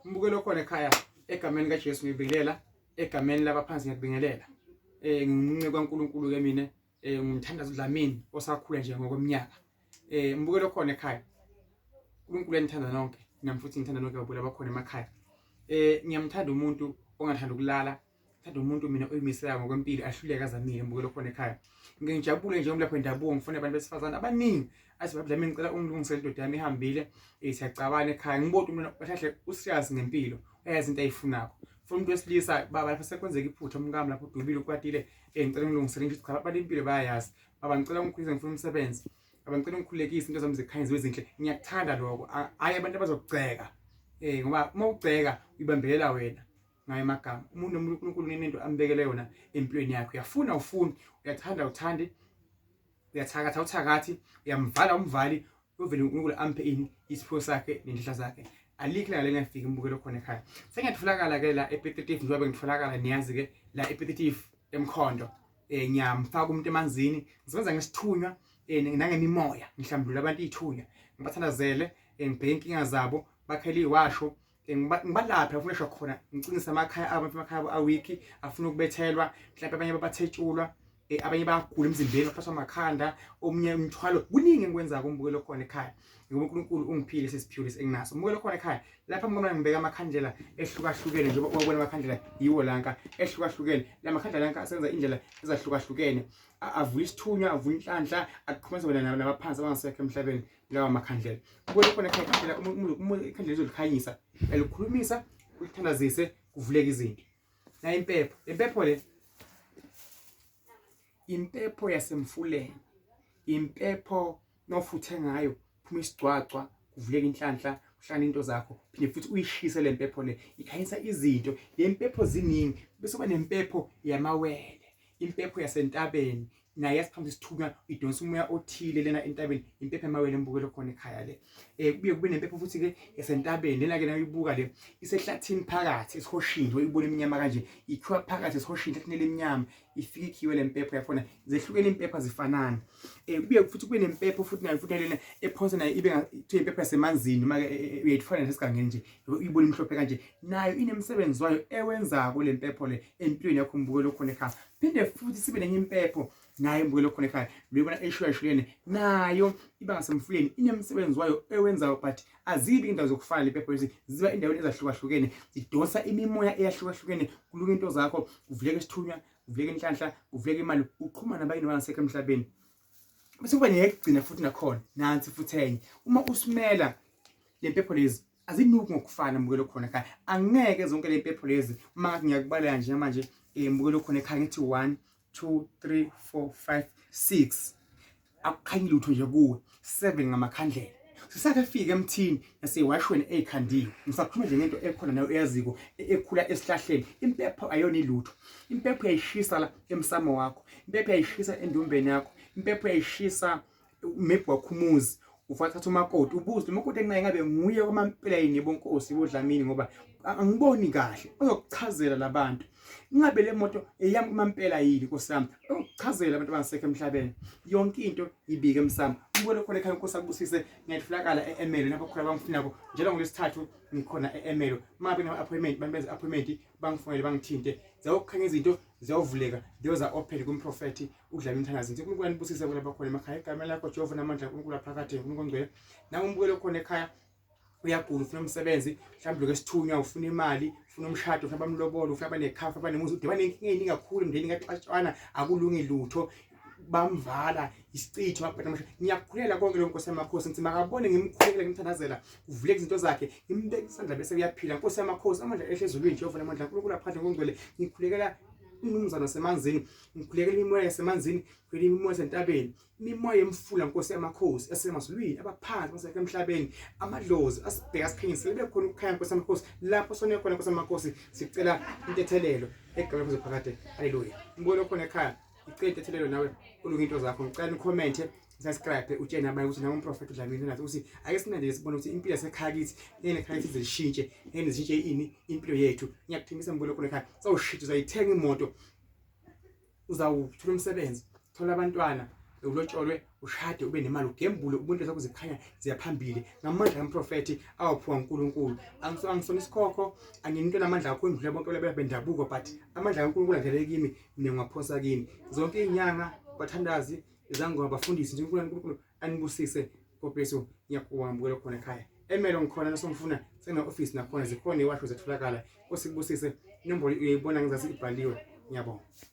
Mbukelo khona ekhaya, egameni kaJesu ngibingelela, egameni labaphansi ngiyakubingelela. Ngingunce kwaNkulunkulu ke mina, ngumthandazo Dlamini osakhula nje ngokweminyaka. Mbukelo khona ekhaya. uNkulunkulu enithanda nonke, nami futhi ngithanda nonke babukeli abakhona emakhaya. Ngiyamthanda umuntu ongathanda ukulala, ngithanda umuntu mina oyimisela ngokwempilo ahluleke azamile mbukelo khona ekhaya. Ngike ngijabule nje umlapho wendabuko ngifuna abantu besifazane abaningi athi baba Dlamini ngicela ungilungisele indoda yami ihambile, siyacabana ekhaya. Ngibona umuntu kahle userious ngempilo, uyazi into ayifunako. Funa umuntu wesilisa baba lapho sekwenzeka iphutha umkami lapho udubile ukwatile, ngicela ungilungisele, ngisho cha abantu impilo bayayazi. Baba ngicela ungikhulise ngifuna umsebenzi. Baba ngicela ungikhulekise into zami zikhanye zibe zinhle. Ngiyakuthanda lokho. Hhayi abantu abazokugceka. Ngoba uma ugceka uyibambelela wena ngayo amagama. Umuntu nomuntu uNkulunkulu unento ambekele yona empilweni yakhe. Uyafuna ufuni, uyathanda uthandi, uyathakatha uthakathi, uyamvala umvali, uyovela uNkulunkulu amphe ini isiphiwo sakhe nenhlanhla zakhe. Alikho ilanga lengafiki imbukelo khona ekhaya. Sengiyatholakala ke la ePiet Retief, njengoba bengitholakala niyazi ke la ePiet Retief eMkhondo. Ngiyamfaka umuntu emanzini, ngisebenza ngesithunywa nangemimoya, ngihlambulula abantu ithunywa, ngibathandazele, ngibheke inkinga zabo, bakhele iwasho, ngibalaphe afuna esho khona, ngicinise amakhaya abo, amakhaya abo awiki, afuna ukubethelwa, mhlawumbe abanye babathetshulwa, abanye bayagula emzimbeni, baphathwa amakhanda, omunye umthwalo, kuningi engikwenzayo umbukelo khona ekhaya. Ngoba uNkulunkulu ungiphile sesiphiwo lesi enginaso. Umbukelo khona ekhaya, lapha ngibona ngibeka amakhandlela ehlukahlukene, njengoba ubona amakhandlela yiwo lanka ehlukahlukene. La makhandlela lanka asenza indlela ezahlukahlukene. Avula isithunywa, avula inhlanhla, aqhumanisa wena nabaphansi abangasekho emhlabeni lawa makhandlela. Ubona khona ekhaya ikhandlela, ikhandlela lizolikhanyisa, elikhulumisa, ulithandazise, kuvuleke izinto. Na impepho, impepho le impepho yasemfuleni, impepho nofuthe ngayo phuma isigcwagcwa, kuvuleka inhlanhla, kuhlangana into zakho, phinde futhi uyishise le mpepho le, ikhanyisa izinto. Le mpepho ziningi, bese kuba nempepho yamawele, impepho yasentabeni naye yasiphambi isithunywa, idonsa umoya othile lena entabeni, impepho yamawele embukelo khona ekhaya le. Kubuye kube nempepho futhi ke yasentabeni lena ke nayo ibuka le isehlathini phakathi esihoshini, uyibona iminyama kanje, ikhiwa phakathi esihoshini ehlathini lemnyama, ifike ikhiwe le mpepho yakhona. Zehlukene impepho azifanani. Kubuye futhi kube nempepho futhi nayo futhi lena ephonsa nayo ibe kuthiwa impepho yasemanzini, noma ke uyayithola nasesigangeni nje, uyibona imhlophe kanje, nayo inemsebenzi wayo ewenzako le mpepho le empilweni yakho mbukelo khona ekhaya. Phinde futhi sibe nenye impepho nayo imbukelo khona ekhaya, luyibona eshuyashuyene nayo iba ngasemfuleni, inemsebenzi wayo ewenzayo, but azibi indawo zokufana le mpepho lezi, ziba endaweni ezahlukahlukene, zidonsa imimoya eyahlukahlukene, kulunga into zakho, kuvuleka isithunywa, kuvuleka inhlanhla, kuvuleka imali, uxhumana nabanye abangasekho emhlabeni. Bese kuba neyokugcina futhi nakhona, nansi futhi enye, uma usimela le mpepho lezi azinuki ngokufana mbukelo khona ekhaya. Angeke zonke le mpepho lezi, uma ngathi ngiyakubalela nje manje, mbukelo khona ekhaya ngithi 1 2 3 4 5 6, akukhanyi lutho nje kuwe, 7 ngamakhandlela. Sisake fike emthini nasewashweni eyikhandiwe, ngisakhuluma nje ngento ekhona nayo eyaziko ekhula esihlahleni. Impepho ayona ilutho, impepho uyayishisa la emsamo wakho, impepho uyayishisa endumbeni yakho, impepho uyayishisa maybe wakhumuzi, ufathatha umakoti, ubuze umakoti enqaye ngabe nguye kwamampela yini bonkosi boDlamini, ngoba angiboni kahle. Uzokuchazela labantu ingabe le moto eyami kwamampela yini, Nkosi yami. Uzokuchazela abantu abangasekho emhlabeni, yonke into ibike emsamo. Ubone khona ekhaya, Nkosi akubusise. Ngiyatholakala e-Emelo lapho khona abangifunako njalo ngolwesithathu ngikhona e-Emelo. Uma ngabe nama-appointment, bantu benze appointment, bangifonele bangithinte, ziyawukhanya izinto, ziyawuvuleka, doors are open kumprofethi uDlamini Mthandazi. Ngithi uNkulunkulu anibusise kulapha khona emakhaya, igama lakho Jehova namandla uNkulunkulu aphakade, uNkulunkulu ongcwele. Nangu umbukelo khona ekhaya, uyagula, ufuna umsebenzi, mhlawumbe lokho esithunywa, ufuna imali, ufuna umshado, ufuna bamlobolo, ufuna abanekhafa, abanemuzi, udibana nenkinga eyiningi kakhulu emndenini kaxatshwana, akulungi lutho, bamvala isichitho mabheda amasha. Ngiyakukhulela konke lo Nkosi yamakhosi, ngithi makabone ngimkhulekela, ngimthandazela, kuvuleke izinto zakhe, ngimbeke isandla bese uyaphila. Nkosi yamakhosi, amandla ehle ezulwini, Jehova namandla uNkulunkulu aphandle ngongcwele. Ngikhulekela umnumzana wasemanzini, ngikhulekela imimoya yasemanzini, ngikhulekela imimoya yasentabeni, imimoya yemfula, Nkosi yamakhosi asemazulwini, abaphansi basekho emhlabeni, amadlozi asibheka asiphingise, bebe khona ukukhanya, Nkosi yamakhosi, lapho sone khona, Nkosi yamakhosi, sicela intethelelo egameni lakho phakade. Haleluya. Mbona khona ekhaya, icela intethelelo nawe ulunge into zakho. Ngicela ni-comment, subscribe, utshene abanye ukuthi nawe umprofeti uDlamini nathi ukuthi ake sinande sibone ukuthi impilo yasekhaya kithi yena ekhaya kithi zishintshe, yena zishintshe ini impilo yethu. Ngiyakuthembisa mbona khona ekhaya, sawushintsha, uzayithenga imoto, uzawuthola umsebenzi, thola abantwana. Ulotsholwe, ushade, ube nemali, ugembule, ubuntu zakho zikhanya ziyaphambili ngamandla kamprofethi awaphiwa uNkulunkulu. Angisona isikhokho, anginto namandla akho indlula bonke labela bendabuko, but amandla kaNkulunkulu angele kimi, mina ngiwaphosa kini. Zonke izinyanga, bathandazi, izangoma, bafundisi nje, uNkulunkulu anibusise. God bless you. Ngiyakubonga mbukelo khona ekhaya. Emelo ngikhona nasongifuna, sengina office nakhona, zikhona iwasho zetholakala. Nkosi kubusise. Inombolo uyayibona ngezasi ibhaliwe. Ngiyabonga.